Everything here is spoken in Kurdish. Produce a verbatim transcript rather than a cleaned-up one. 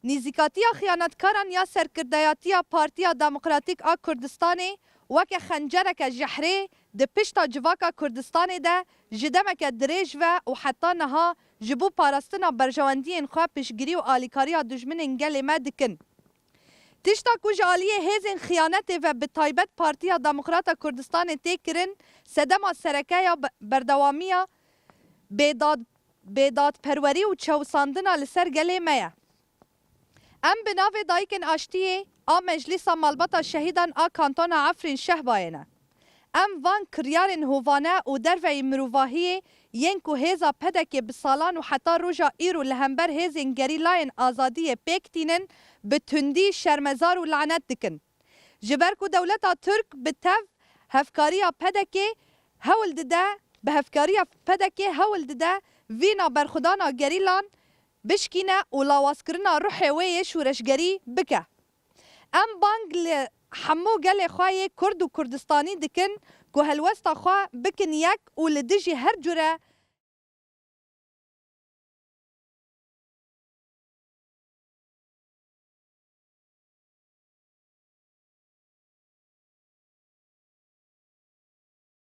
Nîzîkatiya xiyanetkaran ya serkirdeyatiya Partiya Demokratîk a Kurdistanê weke xencereke jehrê di pişta civaka Kurdistanê de ji demeke dirêj ve û heta niha ji bo parastina berjewendiyên xwe piştgirî û alîkariya dijminên gelê me dikin. Tişta ku ji aliyê hêzên xiyanetê ve bi taybet Partiya Demokrata Kurdistanê tê kirin, sedema sereke ya be-, berdewamiya bêdad-, bêdadperwerî û çewisandina li ser gelê me ye. Em bi navê Dayikên Aştiyê a Meclîsa Malbata Şehîdan a Kantona Efrîn Şehbayê ne. Em van kiryarên hovane û derveyî mirovahiyê yên ku hêza P D K bi salan û heta roja îro li hember hêzên gerîlayên azadiyê pêk tînin, bi tundî şermezar û lanet dikin. Ji ber ku dewleta Tirk bi tev hevkariya P D K hewl dide, bi hevkariya P D K hewl dide vîna berxwedana gerîlan bişkîne û lawazkirina ruhê wê yê şoreşgerî bike. Em bang li hemû gelê xwe yê Kurd û Kurdistanî dikin ku helwesta xwe bikin yek û li dijî her cure